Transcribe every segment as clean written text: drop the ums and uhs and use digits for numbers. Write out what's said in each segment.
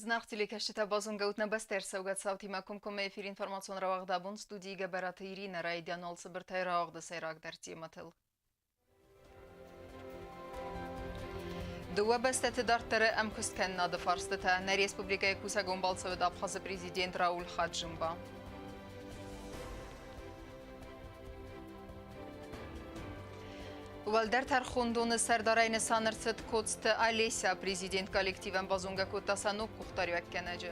Зынаргъ телекӕсджытӕ, базонгӕут нӕ бӕстӕ ӕрцӕугӕ цаутимӕ комкоммӕ эфир информацион рауагъд абон студийы Гӕбӕраты Иринӕ райдиан уал цыбыртӕй рауагъды сӕйрагдӕр темӕтыл. Дыууӕ бӕстӕты дарддӕры ӕмкуысткӕнынады фарстытӕ нӕ республикӕйы кусӕгон балцы уыд Абхазы президент Рауль Хаджимба. Уӕлдӕр тӕрхондоны сӕрдарӕй нысан ӕрцыд Коцты Олеся. Президент коллективӕн базонгӕ кодта сӕ ног къухдариуӕггӕнӕджы.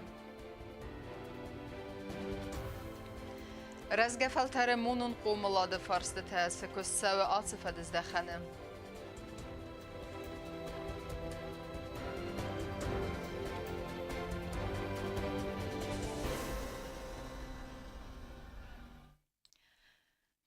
Рӕзгӕ фӕлтӕры монон хъомылады фарстытӕ цы куыст цӕуы ацы фӕдыздӕхӕны.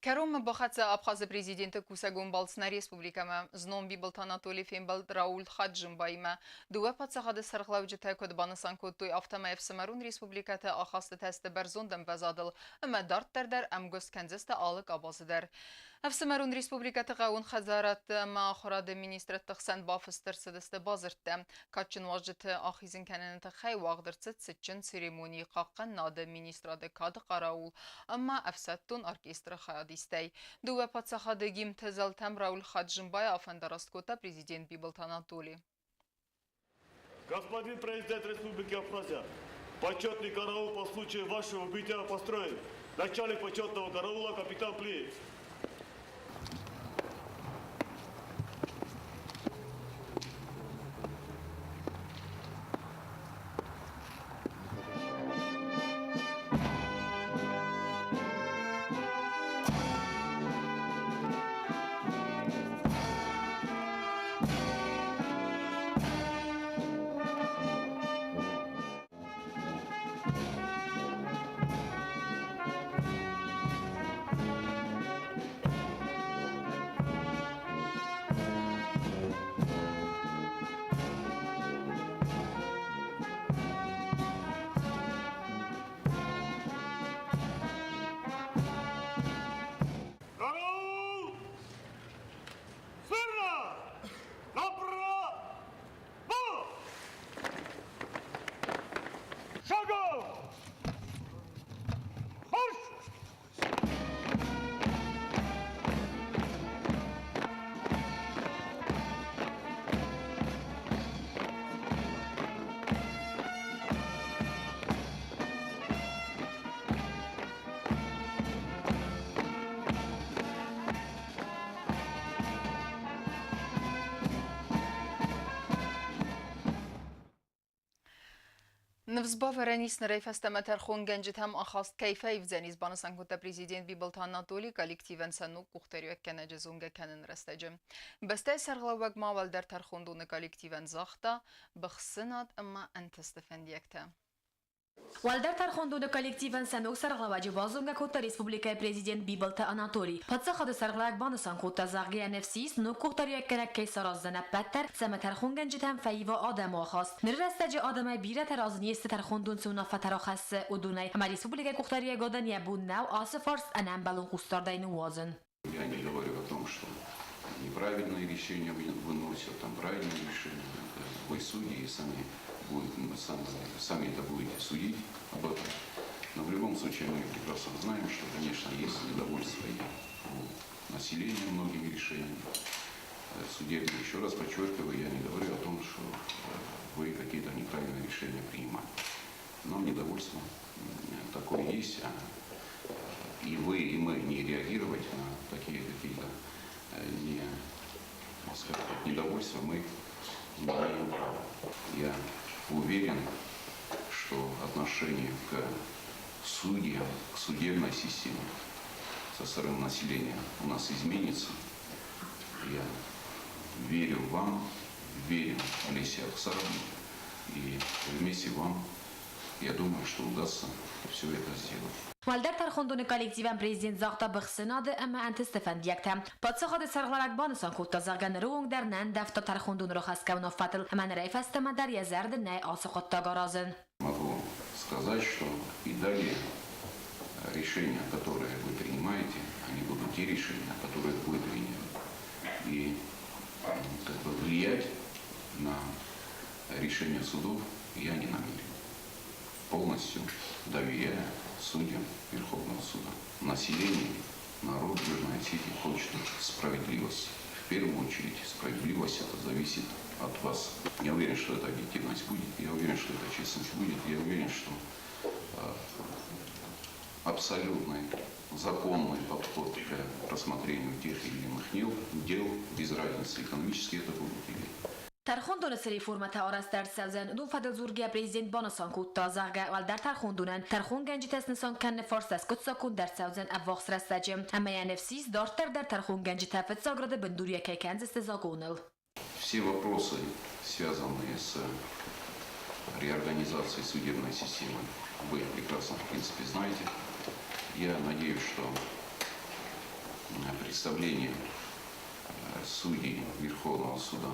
Кӕронмӕ бахӕццӕ Абхазы президенты кусӕгон балц нӕ республикӕмӕ. Знон Бибылты Анатолий фембӕлд Рауль Хаджимбаимӕ. Дыууӕ паддзахады сӕргълӕуджытӕ куыд банысан кодтой, афтӕмӕй ӕфсымӕрон республикӕты ахастытӕ сты бӕрзонд ӕмвӕзадыл ӕмӕ дарддӕр дӕр ӕмгуыст кӕндзысты алы къабазы дӕр. Ӕфсымӕрон республикӕты хъӕууон хӕдзарадты ӕмӕ ахуырады министрӕдты хсӕн бафыст ӕрцыдысты бадзырдтӕ. Кадджын уазджыты ахизын кӕныны тыххӕй уагъд ӕрцыд цытджын церемонийы хъахъхъӕнынады министрады кады къараул ӕмӕ ӕфсӕддон оркестры хайадистӕй. Дыууӕ паддзахады гимнты зӕлтӕм Рауль Хаджимбай афӕндараст кодта президент Бибылты Анатоли. Господин президент Республики Абхазия, почетный караул по случаю вашего бытия построен. Начальник почетного караула капитан Плиев. Караул! Смирно! Направо! Шагом! Марш! Ныфс бавӕрӕн ис нырӕй фӕстӕмӕ тӕрхонгӕнджытӕм ахаст кӕй фӕивдзӕнис, банысан кодта президент Бибылты Анатолий коллективӕн сӕ ног къухдариуӕггӕнӕджы зонгӕ кӕнын рӕстӕджы. Бӕстӕйы сӕргълӕууӕг ма уӕлдӕр тӕрхондоны коллективӕн загъта быхсынад ӕмӕ ӕнтысты фӕндиӕгтӕ. Уӕлдӕр тӕрхондоны коллективӕн сӕ ног сӕргълӕууӕджы базонгӕ кодта республикӕйы президент Бибылты Анатолий. Паддзахады сӕргълӕууӕг банысан кодта, зӕгъгӕ, НФСИ-ы ног къухдариуӕггӕнӕг кӕй сараздзӕн ӕппӕт дӕр, цӕмӕй тӕрхонгӕнджытӕм фӕива адӕмы ахаст. Ныры рӕстӕджы адӕмӕй бирӕтӕ разы не сты тӕрхондон цы уынаффӕтӕ рахӕссы, уыдонӕй, ӕмӕ республикӕйы къухдариуӕгадӕн йӕ бон нӕу ацы фарст ӕнӕмбӕлон хъусдардӕй ныууадзын. Я не говорю о том, что неправильные решения выносят, там правильные решения. Это вы судьи и сами, будет, сами, сами это будете судить об этом. Но в любом случае мы прекрасно знаем, что, конечно, есть недовольство и у населения многими решениями. Судебные, еще раз подчеркиваю, я не говорю о том, что вы какие-то неправильные решения принимали. Но недовольство такое есть. А и вы, и мы не реагировать на такие какие-то не, скажем так, недовольства мы не имеем права. Я уверен, что отношение к судьям, к судебной системе со стороны населения у нас изменится. Я верю вам, верю Олесе Аксаровне, и вместе вам, я думаю, что удастся все это сделать. Уӕлдӕр тӕрхондоны коллективӕн президент загъта быхсынады ӕмӕ ӕнтысты фӕндиӕгтӕ. Паддзахады сӕргълӕууӕг банысан кодта, зӕгъгӕ, ныры онг дӕр нӕ ӕндӕвта тӕрхондоны рахӕсгӕ уынаффӕтыл ӕмӕ нырӕй фӕстӕмӕ дӕр йӕ зӕрды нӕй ацы хъуыддаг аразын. Могу сказать, что и далее решения, которые вы принимаете, они будут те решения, которые вы приняли. И как бы влиять на решение судов я не намерен. Полностью доверяю судьям Верховного суда. Население, народ Южной Осетии хочет справедливости. В первую очередь справедливость это зависит от вас. Я уверен, что эта объективность будет, я уверен, что эта честность будет, я уверен, что абсолютный законный подход к рассмотрению тех или иных дел, без разницы, экономические это будут или Тӕрхондоны цы реформӕтӕ арӕзт ӕрцӕудзӕн, уыдон фӕдыл дзургӕйӕ президент банысан кодта, зӕгъгӕ, уӕлдӕр тӕрхондонӕн тӕрхонгӕнджытӕ снысан кӕныны фарста скъуыддзаггонд ӕрцӕудзӕн ӕввахс рӕстӕджы ӕмӕ йӕ ныфс ис, дарддӕр дӕр тӕрхонгӕнджытӕ фыццаг рады бындуриуӕг кӕй кӕндзысты закъоныл. Все вопросы, связанные с реорганизацией судебной системы, вы прекрасно, в принципе, знаете. Я надеюсь, что представление судей Верховного суда,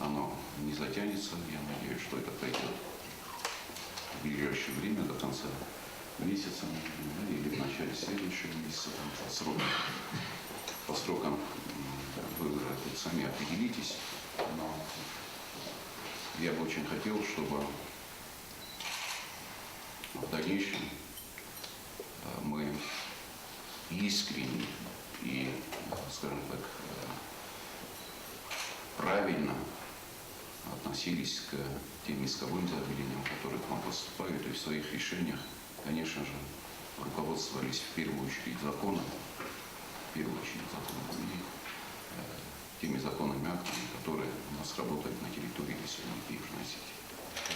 оно не затянется. Я надеюсь, что это пройдет в ближайшее время, до конца месяца, да, или в начале следующего месяца, там, по срокам вы уже тут сами определитесь. Но я бы очень хотел, чтобы в дальнейшем мы искренне и, скажем так, правильно относились к тем исковым заявлениям, которые к нам поступают, и в своих решениях, конечно же, руководствовались в первую очередь законом, в первую очередь законом и теми законными актами, которые у нас работают на территории Республики Южная Осетия.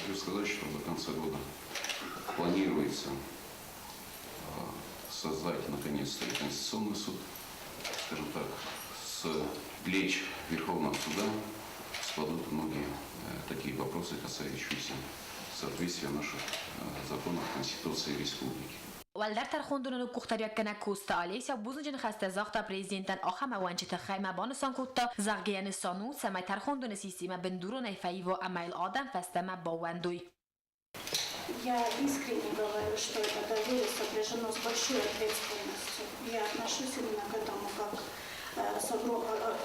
Хочу сказать, что до конца года планируется создать наконец-то и Конституционный суд, скажем так, с плеч Верховного суда спадут многие такие вопросы, касающиеся соответствия наших законов Конституции Республики. Уӕлдӕр тӕрхондоны ног къухдариуӕггӕнӕг Коцты Олеся бузныджы ныхӕстӕ загъта президентӕн ахӕм ӕууӕнчы тыххӕй ӕмӕ банысан кодта, зӕгъгӕ, йӕ нысан у, цӕмӕй тӕрхондоны системӕ бындуронӕй фӕива ӕмӕ йыл адӕм фӕстӕмӕ баууӕндой. Я искренне говорю, что это доверие сопряжено с большой ответственностью. Я отношусь именно к этому как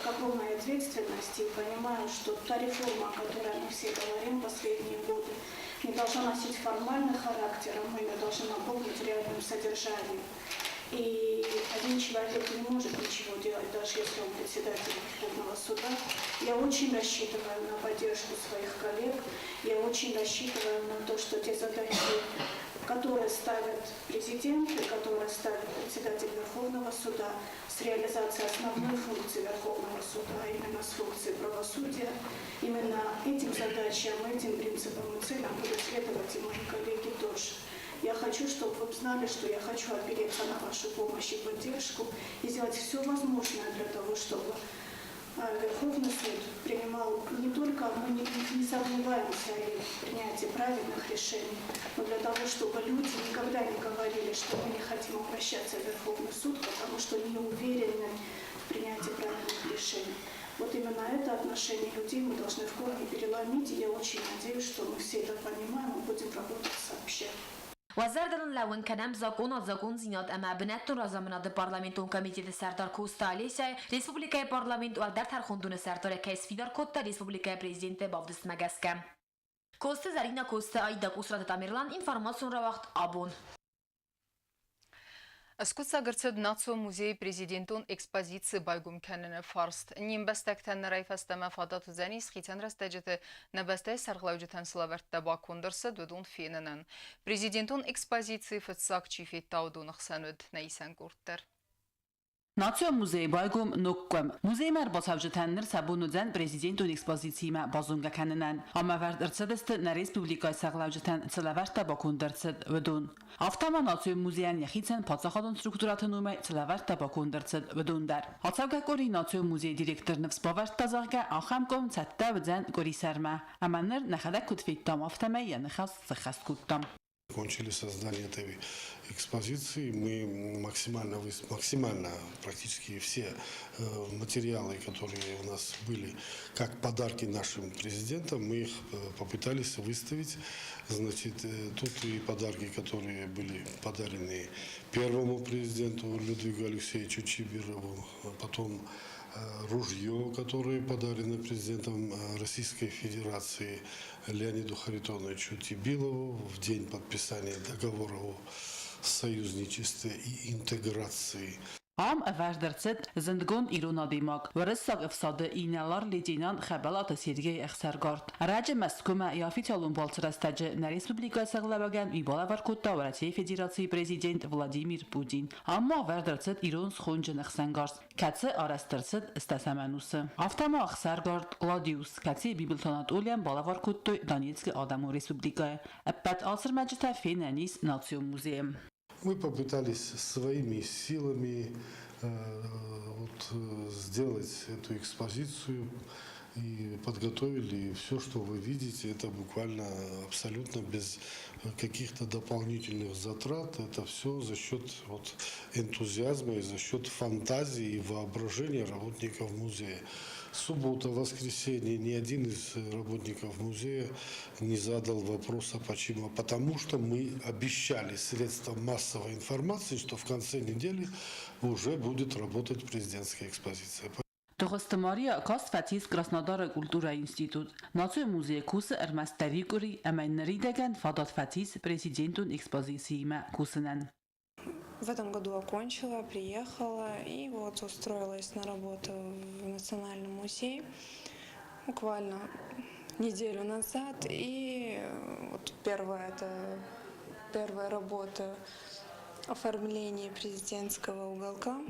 к огромной ответственности и понимаю, что та реформа, о которой мы все говорим последние годы, не должна носить формальный характер, а мы ее должны наполнить реальным содержанием. И один человек не может ничего делать, даже если он председатель Верховного суда. Я очень рассчитываю на поддержку своих коллег, я очень рассчитываю на то, что те задачи, которые ставит президент и которые ставит председатель Верховного суда с реализацией основной функции Верховного суда, а именно с функцией правосудия, именно этим задачам, этим принципам и целям будут следовать и мои коллеги тоже. Я хочу, чтобы вы знали, что я хочу опереться на вашу помощь и поддержку и сделать все возможное для того, чтобы Верховный суд принимал не только, мы не сомневаемся в принятии правильных решений, но для того, чтобы люди никогда не говорили, что мы не хотим обращаться в Верховный суд, потому что не уверены в принятии правильных решений. Вот именно это отношение людей мы должны в корне переломить, и я очень надеюсь, что мы все это понимаем и будем работать сообща. Уӕ зӕрдыл ын лӕууын кӕнӕм закъонад, закъондзинад ӕмӕ бынӕттон разамынады парламентон комитеты сӕрдар Коцты Олесяйы республикӕйы парламент Уӕлдӕр тӕрхондоны сӕрдарӕй кӕй сфидар кодта республикӕйы президенты бавдыстмӕ гӕсгӕ. Коцты Зӕринӕ, Коцты Аидӕ, Къусраты Тамерлан, информацион рауагъд Абон. Ӕскъуыддзаг ӕрцыд Национ музейы президентон экспозици байгом кӕныны фарст. Не мбӕстӕгтӕн нырӕй фӕстӕмӕ фадат уыдзӕнис хицӕн рӕстӕджыты нӕ бӕстӕйы сӕргълӕуджытӕн цы лӕвӕрттӕ баконд ӕрцыд, уыдон фенынӕн. Президентон экспозицийы фыццаг чи федта, уыдоны хсӕн уыд нӕ исӕн къорд дӕр. Национ музейы байгом ног къуым. Музеймӕ ӕрбацӕуджытӕн ныр сӕ бон уыдзӕн президентон экспозициимӕ базонгӕ кӕнынӕн. Ам ӕвӕрд ӕрцыдысты нӕ республикӕйы сӕргълӕуджытӕн цы лӕвӕрттӕ баконд ӕрцыд, уыдон. Афтӕ ма национ музейӕн йӕхицӕн паддзахадон структурӕты номӕй цы лӕвӕрттӕ баконд ӕрцыд, уыдон дӕр. Ацӕугӕ къуыри национ музейы директор ныфс бавӕрдта, зӕгъгӕ, ахӕм къуым цӕттӕ уыдзӕн къуырисӕрмӕ. Ӕмӕ ныр нӕхӕдӕг куыд федтам, афтӕмӕй йӕ ныхас сыххӕст кодтам. Кончили создание этой экспозиции. Мы максимально, максимально практически все материалы, которые у нас были как подарки нашим президентам, мы их попытались выставить. Значит, тут и подарки, которые были подарены первому президенту Людвигу Алексеевичу Чибирову, потом ружье, которое подарено президентом Российской Федерации Леониду Харитоновичу Тибилову в день подписания договора о союзничестве и интеграции. Ам ӕвӕрд ӕрцыд зындгонд ирон адӕймаг, уырыссаг ӕфсады инӕлар-лейтенант Хӕбӕлаты Сергейы ӕхсаргард. Ӕрӕджы Мӕскуымӕ йӕ официалон балцы рӕстӕджы нӕ республикӕйы сӕргълӕууӕгӕн уый балӕвар кодта Уӕрӕсейы Федерацийы президент Владимир Путин. Ам ма ӕвӕрд ӕрцыд ирон схонджын ӕхсӕнгарз, кӕцы арӕзт ӕрцыд ӕстӕсӕм ӕнусы. Афтӕ ма ӕхсаргард Гладиус, кӕцыйы Бибылты Анатолийӕн балӕвар кодтой Донецкы Адӕмон Республикӕйы. Ӕппӕт ацы ӕрмӕджытӕ фенӕн ис Национ музейы. Мы попытались своими силами вот, сделать эту экспозицию и подготовили все, что вы видите, это буквально абсолютно без каких-то дополнительных затрат. Это все за счет вот, энтузиазма и за счет фантазии и воображения работников музея. Суббота, воскресенье ни один из работников музея не задал вопроса почему. Потому что мы обещали средствам массовой информации, что в конце недели уже будет работать президентская экспозиция. Дыгъуызты Мария каст фӕцис Краснодары культурӕйы институт. Национ музейы кусы ӕрмӕстдӕр иу къуыри ӕмӕ ныридӕгӕн фадат фӕцис президентон экспозициимӕ кусынӕн. В этом году окончила, приехала и вот устроилась на работу в Национальный музей буквально неделю назад. И вот первая, это первая работа — оформление президентского уголка.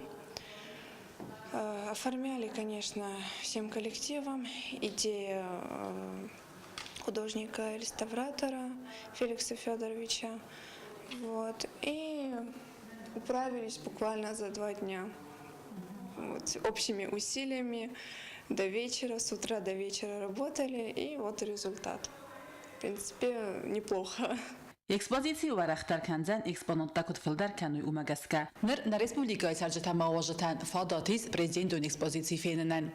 Оформляли, конечно, всем коллективом. Идея художника-реставратора Феликса Федоровича. Вот. И управились буквально за 2 дня. Вот, общими усилиями до вечера, с утра до вечера работали, и вот результат. В принципе, неплохо. Экспозици уӕрӕхдӕр кӕндзӕн, экспонаттӕ куыд фылдӕр кӕной, уымӕ гӕсгӕ. Ныр нӕ республикӕйы цӕрджытӕ ӕмӕ уазджытӕн фадат ис президентон экспозици фенынӕн.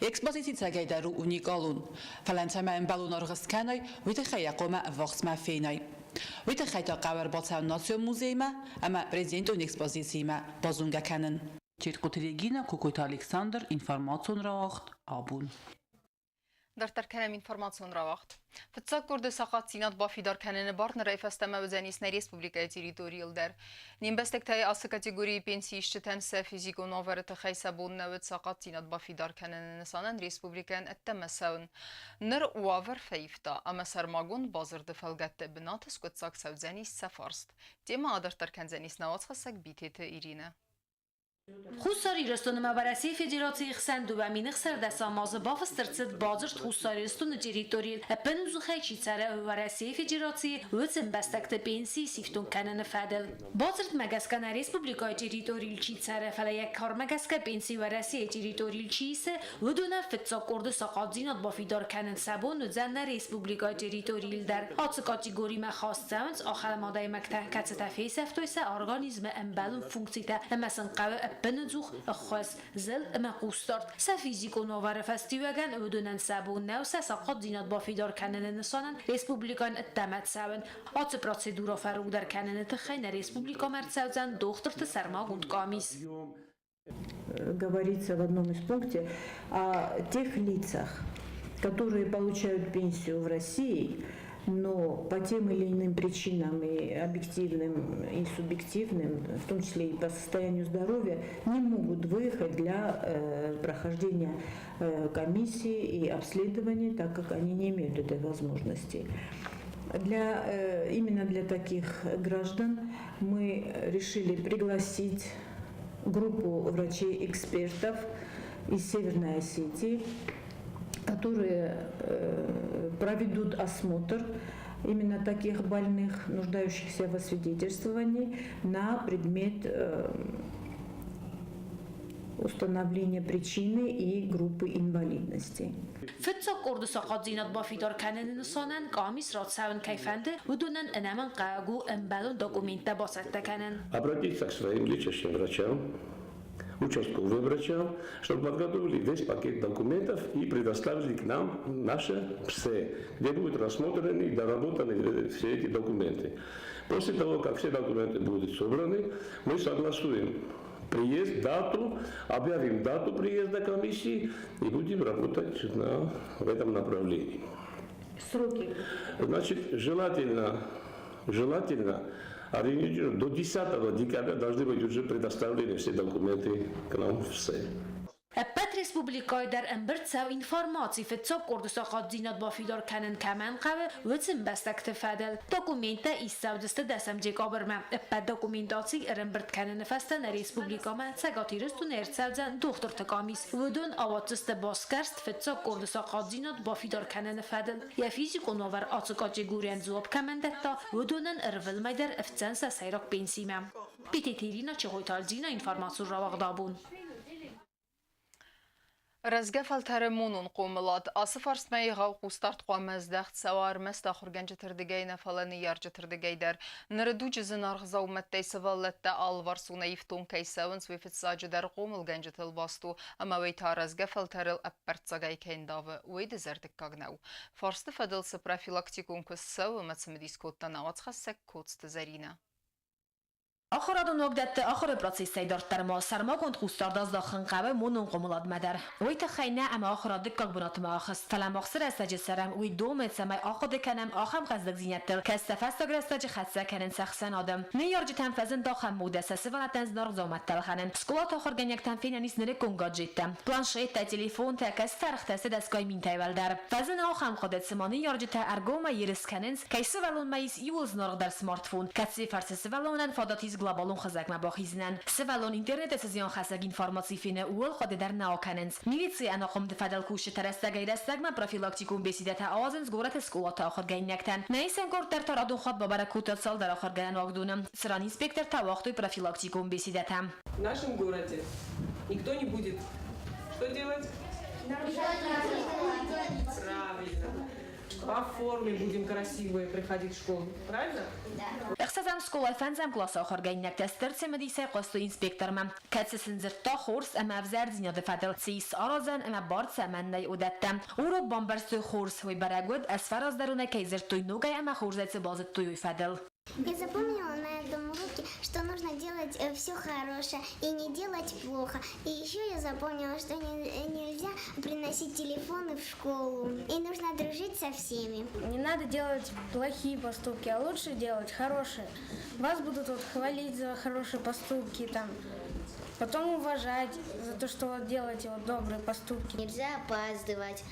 Экспозици ӕцӕгӕйдӕр у уникалон. Фӕлӕ цӕмӕй ӕмбӕлон аргъ скӕной, уый тыххӕй йӕ хъуамӕ ӕввахсмӕ фенай. Уый тыххӕй та хъӕуы ӕрбацӕуын национ музеймӕ ӕмӕ президентон экспозициимӕ базонгӕ кӕнын. Чертхъоты Регина, Кокойты Александр, информацион рауагъд «Абон». Дарддӕр кӕнӕм информацион рауагъд. Фыццаг къорды сахъатдзинад бафидар кӕныны бар нырӕй фӕстӕмӕ уыдзӕнис нӕ республикӕйы территорийыл дӕр. Не мбӕстӕгтӕй ацы категорийы пенсиисджытӕн сӕ физикон уавӕры тыххӕй сӕ бон нӕ уыд сахъатдзинад бафидар кӕныны нысанӕн республикӕйӕн ӕддӕмӕ цӕуын. Ныр уавӕр фӕивта ӕмӕ сӕрмагонд бадзырды фӕлгӕтты бынаты скъуыддзаг цӕудзӕнис сӕ фарст. Темӕ адарддӕр кӕндзӕнис нӕ уацхӕссӕг Битеты Иринӕ. Хуссар Ирыстон ӕмӕ Уӕрӕсейы Федерацийы хсӕн 2016-ӕм азы бафыст ӕрцыд бадзырд, Хуссар Ирыстоны территорийыл ӕппынӕдзухӕй чи цӕры, Уӕрӕсейы Федерацийы уыцы ӕмбӕстӕгты пенси сифтонг кӕныны фӕдыл. Бадзырдмӕ гӕсгӕ нӕ республикӕйы территорийыл чи цӕры, фӕлӕ йӕ кармӕ гӕсгӕ пенси Уӕрӕсейы территорийыл чи исы, уыдонӕн фыццаг къорды сахъатдзинад бафидар кӕнын сӕ бон уыдзӕн нӕ республикӕйы территорийыл дӕр. Ацы категоримӕ хаст цӕуынц ахӕм адӕймӕгтӕ, кӕцытӕ фесӕфтой сӕ организмы ӕмбӕлон функцитӕ ӕмӕ сын хъӕуы ӕппынӕдзух ӕххуыс, зылд ӕмӕ хъусдард. Сӕ физикон уавӕры фӕстиуӕгӕн уыдонӕн сӕ бон нӕу сӕ сахъатдзинад бафидар кӕныны нысанӕн республикӕйӕн ӕддӕмӕ цӕуын. Ацы процедурӕ фӕрогдӕр кӕныны тыххӕй нӕ республикӕмӕ ӕрцӕудзӕн дохтырты сӕрмагонд къамис. Говорится в одном из пунктов о тех лицах, которые получают пенсию в России, но по тем или иным причинам, и объективным, и субъективным, в том числе и по состоянию здоровья, не могут выехать для прохождения комиссии и обследований, так как они не имеют этой возможности. Именно для таких граждан мы решили пригласить группу врачей-экспертов из Северной Осетии, которые проведут осмотр именно таких больных, нуждающихся в освидетельствовании, на предмет установления причины и группы инвалидности. Фыццаг къорды сахъатдзинад бафидар кӕныны нысанӕн къамис рацӕуын кӕй фӕнды, уыдонӕн ӕнӕмӕнгхъӕуӕг у ӕмбӕлон документтӕ бацӕттӕ кӕнын. Обратиться к своим лечащим врачам, участковым врачам, чтобы подготовили весь пакет документов и предоставили к нам наше ПСЭ, где будут рассмотрены и доработаны все эти документы. После того, как все документы будут собраны, мы согласуем Приезд, дату, объявим дату приезда комиссии и будем работать в этом направлении. Сроки? Значит, желательно ориентировать до 10 декабря должны быть уже предоставлены все документы к нам в СЭ. Ӕппӕт республикӕйы дӕр ӕмбырд цӕуы информаци, фыццаг къорды сахъатдзинад бафидар кӕнын кӕмӕн хъӕуы, уыцы ӕмбӕстӕгты фӕдыл. Документтӕ ист цӕудзысты дӕсӕм декабрмӕ. Ӕппӕт документаци ӕрӕмбырд кӕныны фӕстӕ нӕ республикӕмӕ Цӕгат Ирыстонӕй ӕрцӕудзӕн дохтырты къамис. Уыдон ауадздзысты басгӕрст фыццаг къорды сахъатдзинад бафидар кӕныны фӕдыл. Йӕ физикон уавӕр ацы категорийӕн дзуапп кӕмӕн дӕтта, уыдонӕн ӕрвылмӕй дӕр ӕфтдзӕн сӕ сӕйраг пенсимӕ. Битеты Иринӕ, Чехойты Альдинӕ, информацион рауагъд Абон. Рӕзгӕ фӕлтӕры монон хъомылад. Ацы фарстмӕ егъау хъусдард хъуамӕ здӕхт цӕуа ӕрмӕст ахуыргӕнджыты рдыгӕй нӕ, фӕлӕ ныййарджыты рдыгӕй дӕр. Ныры дуджы зынаргъ дзаумӕттӕй сывӕллӕттӕ алыварсонӕй ифтонг кӕй цӕуынц, уый фыццаджыдӕр хъомылгӕнджытыл баст у, ӕмӕ уый та рӕзгӕ фӕлтӕрыл ӕппӕрццагӕй кӕй ндавы, уый дызӕрдыггаг нӕу. Фарсты фӕдыл цы профилактикон куыст цӕуы, ӕмӕ цымыдис кодта нӕ уацхӕссӕг Коцты Зӕринӕ. Ахуырадон уагдӕтты ахуыры процессӕй дарддӕр ма сӕрмагонд хъусдард аздахын хъӕуы монон хъомыладмӕ дӕр. Уый тыххӕй нӕ ӕмӕ ахуырад дыккаг бынатмӕ ахызт, фӕлӕ мах цы рӕстӕджы цӕрӕм, уый домы, цӕмӕй ахъуыды кӕнӕм ахӕм хъӕздыгдзинӕдтыл, кӕцытӕ фӕстаг рӕстӕджы хӕццӕ кӕнынц ӕхсӕнады. Ныййарджытӕм фӕзынд ахӕм модӕ сӕ сывӕллӕттӕн зынаргъ дзаумӕттӕ ӕлхӕнын. Скъолаты ахуыргӕнинӕгтӕм фенӕн ис нырыккон гаджеттӕ, планшеттӕ, телефонтӕ, кӕцыты ӕргътӕ сты дӕсгай минтӕй уӕлдӕр. Фӕзыны ахӕм хъуыды, цыма ныййарджытӕ ӕргомӕй ерыс кӕнынц, кӕй сывӕллонмӕ ис иууыл зынаргъдӕр смартфон, кӕцыйы фӕрцы сывӕллонӕн фадат ис глобалон хызӕгмӕ бахизынӕн. Сывӕллон интернеты цы зианхӕссӕг информаци фены, ууыл хъуыды дӕр нӕ акӕнынц. Милицийы ӕнахъомты фӕдыл кусджытӕ рӕстӕгӕй-рӕстӕгмӕ профилактикон беседӕтӕ ауадзынц горӕты скъолаты ахуыргӕнинӕгтӕн. Нӕ исӕн къорд дӕр та радон хатт бабӕрӕг кодта цалдӕр ахуыргӕнӕн уагдоны, цыран инспектортӕ уагътой профилактикон беседӕтӕ. В нашем городе никто не будет что делать? Правильно. По форме будем красивые приходить в школу, правильно? Да. Ӕхсӕзӕм скъолайы фӕндзӕм къласы ахуыргӕнинӕгтӕ стыр цымыдисӕй хъуыстой инспектормӕ, кӕцы сын дзырдта хорз ӕмӕ ӕвзӕрдзинады фӕдыл, цы ис аразӕн ӕмӕ бар цӕмӕн нӕй, уыдӕттӕ. Урок бамбӕрстой хорз, уый бӕрӕг уыд, ӕзфӕраздӕронӕй кӕй дзырдтой ногӕй ӕмӕ хорзӕй цы базыдтой, уый фӕдыл. Я запомнила на этом уроке, что нужно делать все хорошее и не делать плохо. И еще я запомнила, что не, нельзя приносить телефоны в школу. И нужно дружить со всеми. Не надо делать плохие поступки, а лучше делать хорошие. Вас будут вот хвалить за хорошие поступки, там, потом уважать за то, что вот делаете вот добрые поступки. Нельзя опаздывать.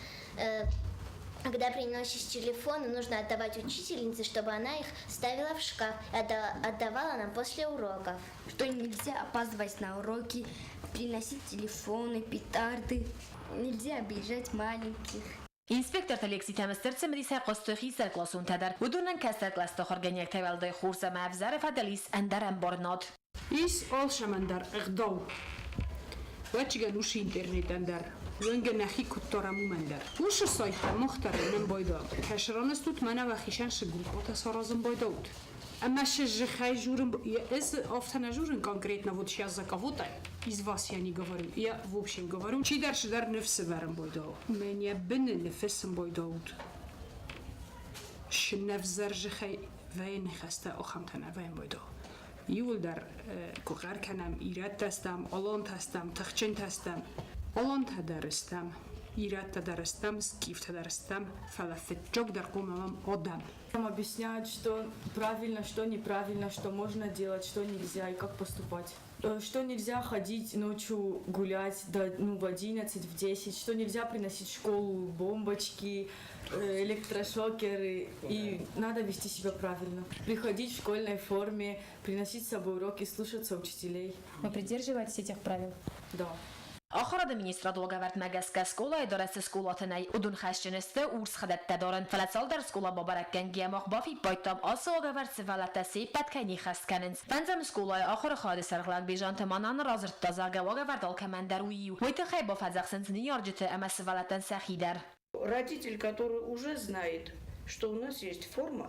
Когда приносишь телефон, нужно отдавать учительнице, чтобы она их ставила в шкаф и отдавала нам после уроков. Что нельзя опаздывать на уроки, приносить телефоны, петарды. Нельзя обижать маленьких. Инспекторты лекцитӕм стыр цымыдисӕй хъуыстой хистӕр къласонтӕ дӕр. Уыдонӕн кӕстӕр кълӕсты ахуыргӕнинӕгтӕй уӕлдай хорз ӕмӕ ӕвзӕры фӕдыл ис ӕндӕр ӕмбарынад. Ис алцӕмӕн дӕр ӕгъдау. Ӕвӕццӕгӕн уыцы интернетӕн дӕр, уӕнгӕ нӕхи куыд дарӕм, уымӕн дӕр. Уыцы сайттӕ мах дӕр нӕм байдайӕм. Кӕсраныстут мӕнӕ уӕхицӕн цы группӕтӕ саразын байдаут. Ӕмӕ сӕ зыхӕй журын, ӕз афтӕ нӕ журын конкретно вот сейчас за кого-то из вас я не говорю, я в общем говорю, чидӕр цыдӕр ныфс ӕвӕрын байдаут. Мӕнӕ быны ныффыссын байдаут. Цы зыхӕй вӕййы ныхӕстӕ, ахӕмтӕ нӕ вӕййын байдаут. Иууылдӕр куы хъӕр кӕнӕм, ирӕттӕ стӕм, алантӕ стӕм, тыхджынтӕ стӕм. Алантӕ дӕр стӕм, ирӕттӕ дӕр стӕм, скифтӕ дӕр стӕм, фӕлӕ фыццагдӕр хъуамӕ уӕм адӕм. Нам объясняют, что правильно, что неправильно, что можно делать, что нельзя и как поступать. Что нельзя ходить ночью гулять до, ну, в 11, в 10, что нельзя приносить в школу бомбочки, электрошокеры. И надо вести себя правильно. Приходить в школьной форме, приносить с собой уроки, слушаться учителей. Вы придерживаетесь этих правил? Да. Ахуырады министрады уагӕвӕрдмӕ гӕсгӕ скъолайы дарӕсы скъолаты нӕй, уыдон хӕсджын сты урс хӕдӕттӕ дарын. Фӕлӕ цалдӕр скъола бабӕрӕггӕнгӕйӕ мах бафиппайдтам, ацы уагӕвӕрд сывӕллӕттӕ се ппӕт кӕй не ххӕст кӕнынц. Фӕндзӕм скъолайы ахуыры хайады сӕргълӕууӕг Бежанты Манана радзырдта, зӕгъгӕ, уагӕвӕрд алкӕмӕн дӕр у иу. Уый тыххӕй бафӕдзӕхсынц ныййарджыты ӕмӕ сывӕллӕттӕн сӕхи дӕр. Родитель, который уже знает, что у нас есть форма,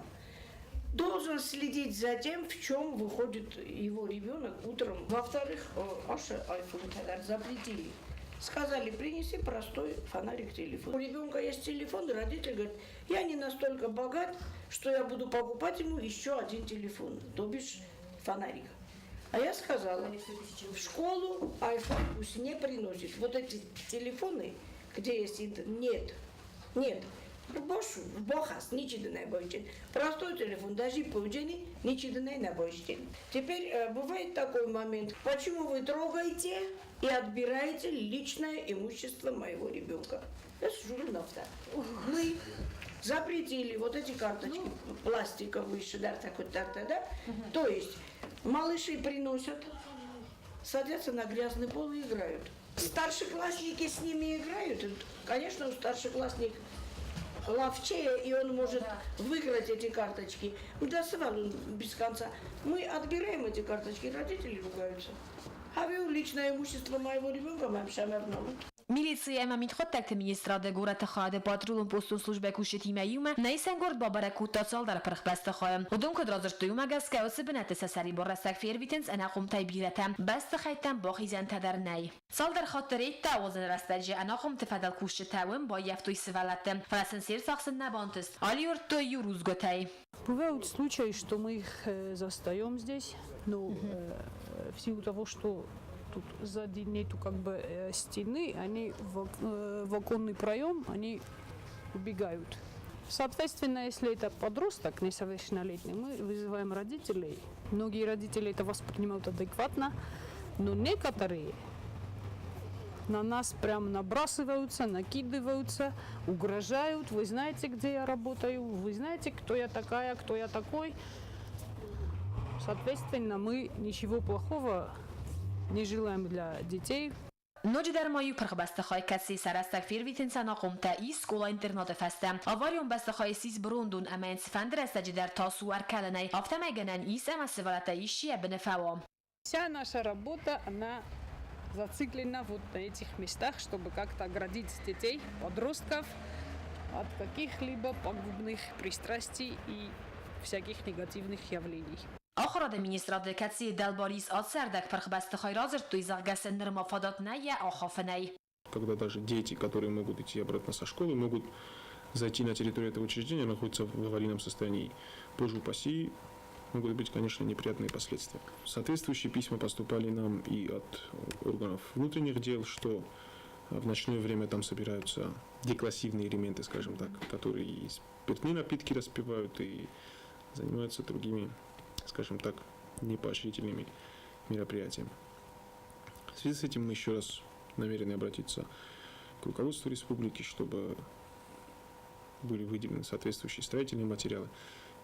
должен следить за тем, в чем выходит его ребенок утром. Во-вторых, Аша айфон тогда запретили. Сказали, принеси простой фонарик телефон. У ребенка есть телефон, и родитель говорит, я не настолько богат, что я буду покупать ему еще один телефон, то бишь фонарик. А я сказала, в школу iPhone пусть не приносит. Вот эти телефоны, где есть интернет, нет, нет. Бохас, ничего не бойчен. Простой телефон, даже поуджени, ничего не бойчен. Теперь бывает такой момент, почему вы трогаете и отбираете личное имущество моего ребенка? Это журнал. Мы запретили вот эти карточки пластиковые, да, такой, так, да. То есть малыши приносят, садятся на грязный пол и играют. Старшеклассники с ними играют. Конечно, старшеклассник ловчее, и он может выиграть эти карточки. Досывал без конца. Мы отбираем эти карточки, родители ругаются. А вы личное имущество моего ребенка, мам шамерному. Милицийы ӕмӕ мидхъуыддӕгты министрады горӕты хайады патрулон постон службӕйы кусджытимӕ иумӕ нӕ исӕнгорд бабӕрӕг кодта цалдӕр пырх бӕстыхайы. Уыдон куыд радзырдтой, уымӕ гӕсгӕ уыцы бынӕтты сӕ сӕрибар рӕстӕг фервитынц ӕнахъомтӕй бирӕтӕ, бӕстыхӕйттӕм бахизӕнтӕ дӕр нӕй. Цалдӕр хатты рейдтӕ ауадзыны рӕстӕджы ӕнахъомты фӕдыл кусджытӕ уым баййӕфтой сывӕллӕтты, фӕлӕ сын се рцахсын нӕ бантыст, алиуырдтой иу рудзгуытӕй. Бывают случаи, что мы их застаем здесь, но в силу того, что тут сзади нету как бы стены, они в оконный проем, они убегают. Соответственно, если это подросток несовершеннолетний, мы вызываем родителей. Многие родители это воспринимают адекватно, но некоторые на нас прям набрасываются, накидываются, угрожают. Вы знаете, где я работаю, вы знаете, кто я такая, кто я такой. Соответственно, мы ничего плохого не желаем для детей. Ноджыдӕр ма иу пырх бӕстыхай, кӕцыйы сӕ рӕстӕг фервитынц ӕнахъомтӕ, ис скъола-интернаты фӕстӕ. Аварион бӕстыхай ссис брондон ӕмӕ йын цыфӕнды рӕстӕджы дӕр тас у ӕркӕлынӕй. Афтӕмӕй гӕнӕн ис ӕмӕ сывӕллӕттӕй исчи йӕ быны фӕуа. Вся наша работа, она зациклена вот на этих местах, чтобы как-то оградить детей, подростков от каких-либо пагубных пристрастий и всяких негативных явлений. Ахуырады министрады, кӕцыйы дӕлбар ис ацы ӕрдӕгпырх бӕстыхай, радзырдтой, зӕгъгӕ сын нырма фадат нӕй йӕ ахафынӕй. Когда даже дети, которые могут идти обратно со школы, могут зайти на территорию этого учреждения, находятся в аварийном состоянии. Боже упаси, могут быть, конечно, неприятные последствия. Соответствующие письма поступали нам и от органов внутренних дел, что в ночное время там собираются деклассивные элементы, скажем так, которые и спиртные напитки распивают и занимаются другими, скажем так, непоощрительными мероприятиями. В связи с этим мы еще раз намерены обратиться к руководству республики, чтобы были выделены соответствующие строительные материалы.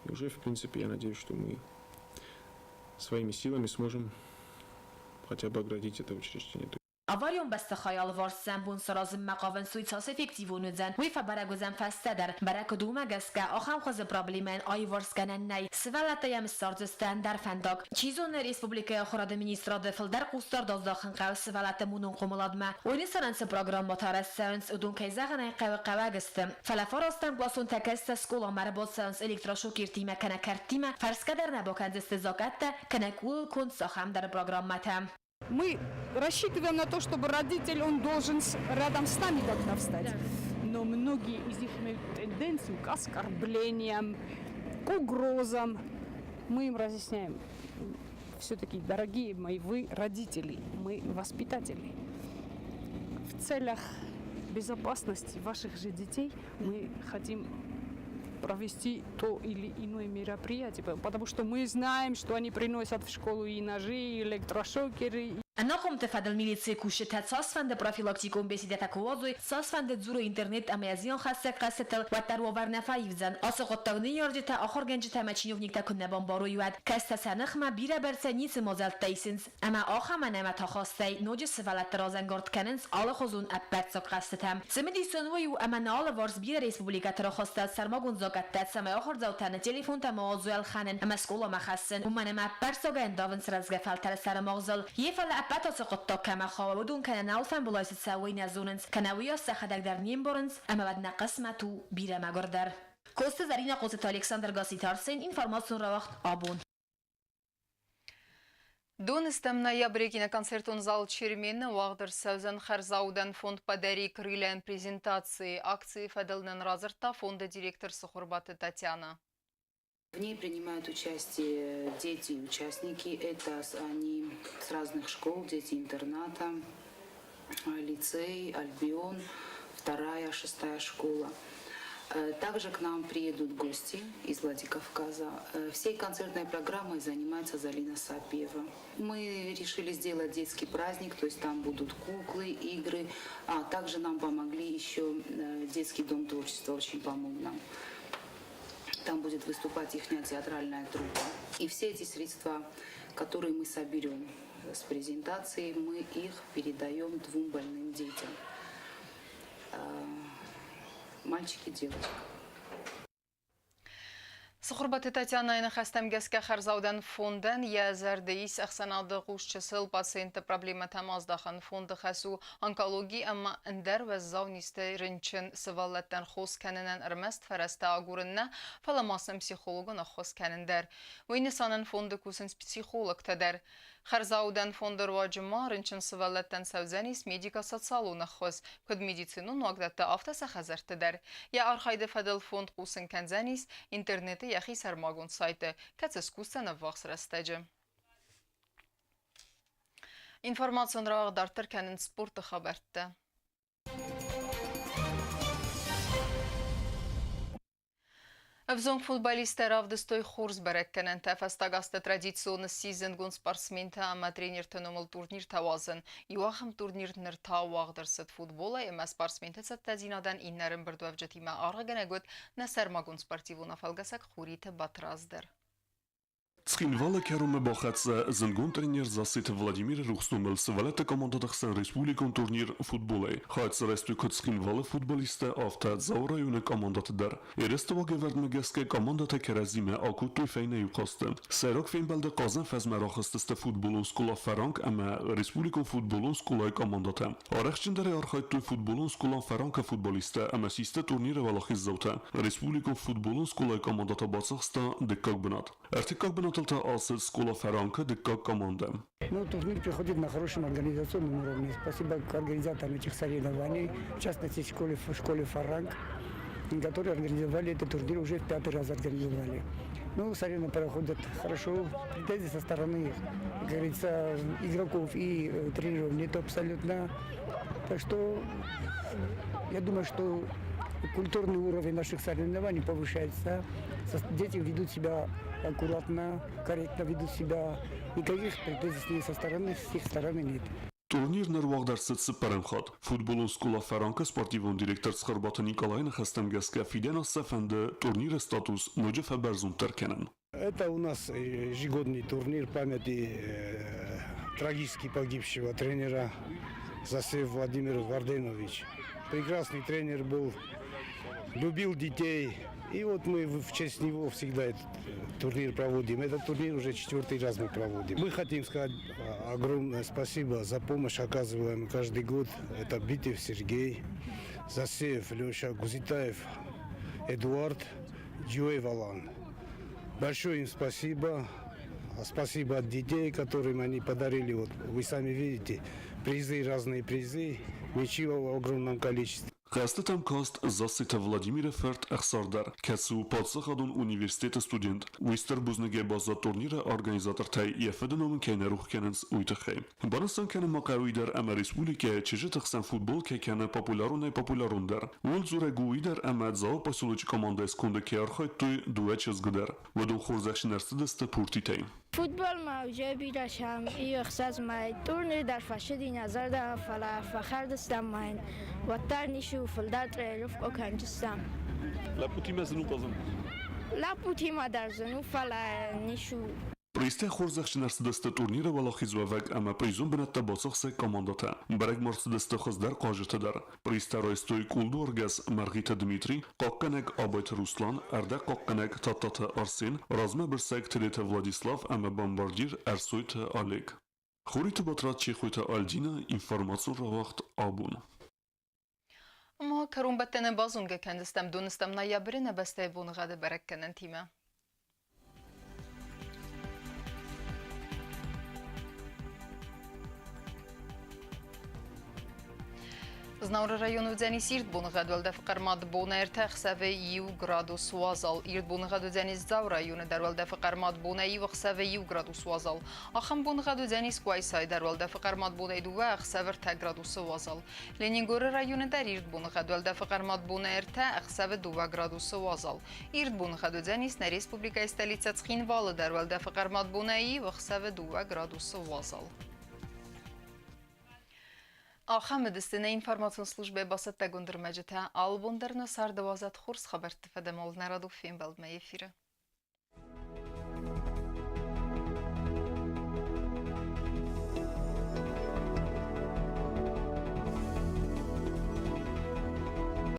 И уже, в принципе, я надеюсь, что мы своими силами сможем хотя бы оградить это учреждение. Аварион бӕстыхайы алыварс сӕм бон саразынмӕ хъавынц, уый цас эффективон уыдзӕн, уый фӕбӕрӕг уыдзӕн фӕстӕдӕр. Бӕрӕг куыд у, уымӕ гӕсгӕ ахӕм хуызы проблемӕйӕн аиуварсгӕнӕн нӕй. Сывӕллӕттӕ йӕм ссардзысты ӕндӕр фӕндаг. Чи зоны, республикӕйы ахуырады министрады фылдӕр хъусдард аздахын хъӕуы сывӕллӕтты монон хъомыладмӕ. Уый нысанӕн цы программӕтӕ арӕзт цӕуынц, уыдон, кӕй зӕгъын ӕй хъӕуы, хъӕуӕг сты. Фӕлӕ фарастӕм къласонтӕ кӕстӕр скъоламӕ ӕрбацӕуынц электрошокертимӕ кӕнӕ кӕрдтимӕ, фӕрсгӕ дӕр нӕ бакӕндзысты закъӕттӕ кӕнӕ къулыл конд цахӕмдӕр программӕтӕ. Мы рассчитываем на то, чтобы родитель, он должен рядом с нами как-то встать. Но многие из них имеют тенденцию к оскорблениям, к угрозам. Мы им разъясняем, все-таки, дорогие мои, вы родители, мы воспитатели. В целях безопасности ваших же детей мы хотим провести то или иное мероприятие, потому что мы знаем, что они приносят в школу и ножи, и электрошокеры. Ӕнахъомты фӕдыл милицийы кусджытӕ цасфӕнды профилактикон беседӕтӕ куы уадзой, цасфӕнды дзурой интернет ӕмӕ йӕ зианхӕссӕг къӕсытыл, уӕддӕр уавӕр нӕ фӕивдзӕн. Ацы хъуыддаг ныййарджытӕ, ахуыргӕнджытӕ ӕмӕ чиновниктӕ куыннӕ бамбарой, уӕд кӕстӕ сӕ ныхмӕ бирӕбӕрцӕй ницы мадзӕлттӕ исынц ӕмӕ ахӕм ӕнӕмӕт ахастӕй ноджы сывӕллӕтты разӕнгард кӕнынц алыхуызон ӕппӕрццаг хъӕзтытӕм. Цымыдисон уый у, ӕмӕ нӕ алыварс бирӕ республикӕты рахаста сӕрмагонд закъӕттӕ, цӕмӕй ахуырдзаутӕн телефонтӕ ма уадзой ӕлхӕнын ӕмӕ скъоламӕ хӕссын, уымӕн ӕмӕ ӕппӕрццагӕй ӕндавынц рӕзгӕ фӕлтӕры сӕрымагъзыл. Йе фӕлӕ ӕппӕт ацы хъуыддаг кӕмӕ хауы, уыдон кӕнӕ нӕ алфӕмбылай цы цӕуы, уый нӕ зонынц, кӕнӕ уыйас сӕхӕдӕг дӕр не мбарынц, ӕмӕ уӕд нӕ хъысмӕт у бирӕ мӕгуырдӕр. Коцты Зӕринӕ, Хъоцыты Александр, Гасситы Арсен, информацион рауагъд Абон. Доныстӕм ноябры киноконцертон зал Чермен-ы уагъд ӕрцӕудзӕн хӕрзаудӕн фонд «Подари крылья»-йӕн презентаци. Акцийы фӕдыл нын радзырдта фонды директор Цыхуырбаты Татьяна. В ней принимают участие дети и участники. Это они с разных школ, дети интерната, лицей, Альбион, вторая, шестая школа. Также к нам приедут гости из Владикавказа. Всей концертной программой занимается Залина Сапиева. Мы решили сделать детский праздник, то есть там будут куклы, игры. А также нам помогли еще детский дом творчества, очень помог нам. Там будет выступать их театральная труппа. И все эти средства, которые мы соберем с презентации, мы их передаем двум больным детям. Мальчик и девочка. Цыхуырбаты Татьянайы ныхӕстӕм гӕсгӕ хӕрзаудӕн фондӕн йӕ зӕрды ис ӕхсӕнады хъус чысыл пациентты проблемӕтӕм аздахын. Фонды хӕс у онкологи ӕмӕ ӕндӕр уӕззау низтӕй рынчын сывӕллӕттӕн хос кӕнынӕн ӕрмӕст фӕрӕзтӕ агурын нӕ, фӕлӕ ма сын психологон ӕххуыс кӕнын дӕр. Уый нысанӕн фонды кусынц психологтӕ дӕр. Хӕрзаудӕн фонды руаджы ма рынчын сывӕллӕттӕн цӕудзӕнис медико-социалон ӕххуыс, куыд медицинон уагдӕтты, афтӕ сӕ хӕдзӕртты дӕр. Йӕ архайды фӕдыл фонд хъусын кӕндзӕнис интернеты йӕхи сӕрмагонд сайты, кӕцы скусдзӕн ӕввахс рӕстӕджы. Информацион рауагъд дарддӕр кӕнынц спорты хабӕрттӕ. Ӕвзонг футболисттӕ равдыстой хорз бӕрӕггӕнӕнтӕ. Фӕстаг азты традицион сси зындгонд спортсментӕ ӕмӕ тренерты номыл турниртӕ уадзын. Иу ахӕм турнир ныр та уагъд ӕрцыд футболӕй ӕмӕ спортсменты цӕттӕдзинадӕн иннӕ ӕрӕмбырдуӕвджытимӕ аргъгӕнӕг уыд нӕ сӕрмагонд спортивон афӕлгӕсӕг Хуриты Батрадз дӕр. Цхинвалы кӕронмӕ бахӕццӕ зындгонд тренер Зассеты Владимиры рухс номыл сывӕллӕтты командӕты хсӕн республикон турнир футболӕй. Хайад сарӕзтой куыд Цхинвалы футболисттӕ, афтӕ Дзауы районы командӕты дӕр. Ерысты уагӕвӕрдмӕ гӕсгӕ командӕтӕ кӕрӕдзимӕ акодтой фӕйнӕ иу хъазты. Сӕйраг фембӕлды хъазӕн фӕзмӕ рахызтысты футболон скъола «Фӕранк» ӕмӕ республикон футболон скъолайы командӕтӕ. Арӕхстджындӕрӕй архайдтой футболон скъола «Фӕранк»-ы футболисттӕ ӕмӕ систы турниры уӕлахиздзаутӕ. Республикон футболон скъолайы командӕ та бацахста дыккаг бынат. Ӕртыккаг бынатыл та ацыд скъола «Фӕранк»-ы дыккаг командӕ. Ну, турнир приходит на хорошем организационном уровне. Спасибо организаторам этих соревнований, в частности, школе «Фаранк», которые организовали этот турнир, уже в пятый раз организовали. Ну, соревнования проходят хорошо. Претензий со стороны, как говорится, игроков и тренеров нет абсолютно. Так что я думаю, что культурный уровень наших соревнований повышается. Дети ведут себя аккуратно, корректно ведут себя. Никаких претензий с их стороны нет. Турнир ныр уагъд ӕрцыд цыппӕрӕм хатт. Футболон скъола «Фӕранк»-ы спортивон директор Цхуырбаты Николайы ныхӕстӕм гӕсгӕ фидӕн аз сӕ фӕнды турниры статус ноджы фӕбӕрзонддӕр кӕнын. Это у нас ежегодный турнир памяти трагически погибшего тренера Засеев Владимир Варденович. Прекрасный тренер был, любил детей. И вот мы в честь него всегда этот турнир проводим. Этот турнир уже четвертый раз мы проводим. Мы хотим сказать огромное спасибо за помощь, оказываемую каждый год. Это Битев Сергей, Засеев Леша, Гузитаев Эдуард, Джуев Алан. Большое им спасибо. Спасибо от детей, которым они подарили, вот вы сами видите, призы, разные призы, мячи в огромном количестве. Хъӕзтытӕм каст Зассеты Владимиры фырт Ӕхсар дӕр, кӕцы у паддзахадон университеты студент. Уый стыр бузныгӕй баззад турниры организатортӕй, йӕ фыды ном ын кӕй нӕ рох кӕнынц, уый тыххӕй. Банысан кӕнын ма хъӕуы уый дӕр, ӕмӕ республикӕйы чызджыты хсӕн футбол кӕй кӕны популяронӕй-популярондӕр. Ууыл дзурӕг у уый дӕр, ӕмӕ Дзауы поселочы командӕйы сконды кӕй архайдтой дыууӕ чызгы дӕр. Уыдон хорзӕхджын ӕрцыдысты пуртитӕй. Футболмӕ уже бирӕ сӕм ӕхсӕз мӕй турнир дӕр фӕцыди нӕ зӕрдӕмӕ, фӕлӕ фӕхӕрдыстӕм мӕн, уӕддӕр ницы у, фылдӕр тренировкӕ кӕндзыстӕм. Лӕппутимӕ зын у хъазын? Лӕппутимӕ дӕр зын у, фӕлӕ ницы у. Призтӕ хорзӕхджын ӕрцыдысты турниры уӕлахизуӕвӕг ӕмӕ призон бынӕттӕ бацахсӕг командӕтӕ. Бӕрӕг ма рцыдысты хуыздӕр хъазджытӕ дӕр. Призтӕ райстой къулдуаргӕс Мӕргъиты Дмитрий, хъахъхъӕнӕг Абайты Руслан, ӕрдӕгхъахъхъӕнӕг Тадтаты Арсен, размӕ бырсӕг Тедеты Владислав ӕмӕ бомбардир Ӕрсойты Олег. Хуриты Батрадз Чехойты Альдина, информацион рауагъд Абон. Ма кӕронбӕттӕны базонгӕ кӕндзыстӕм доныстӕм ноябры нӕ бӕстӕйы боныгъӕды бӕрӕггӕнӕнтимӕ. Знауыры районы уыдзӕнис ирд боныгъӕд, уӕлдӕфы хъӕрмад бонӕй 3, ӕхсӕвы 1 градус уазал. Ирд боныгъӕд уыдзӕнис Дзауы районы дӕр, уӕлдӕфы хъӕрмад бонӕй 1, ӕхсӕвы 1 градус уазал. Ахӕм боныгъӕд уыдзӕнис Къуайсайы дӕр, уӕлдӕфы хъӕрмад бонӕй 2, ӕхсӕвы 3 градусы уазал. Ленингоры районы дӕр ирд боныгъӕд, уӕлдӕфы хъӕрмад бонӕй 3, ӕхсӕвы 2 градусы уазал. Ирд боныгъӕд уыдзӕнис нӕ республикӕйы столицӕ Цхинвалы дӕр, уӕлдӕфы хъӕрмад бонӕй 1, ӕхсӕвы 2 градусы уазал. Ахӕм уыдысты нӕ информацион службӕйы бацӕттӕгонд ӕрмӕджытӕ. Алы бон дӕр нӕ царды уадзӕд хорз хабӕртты фӕдӕмол нӕ радон фембӕлдмӕ эфиры.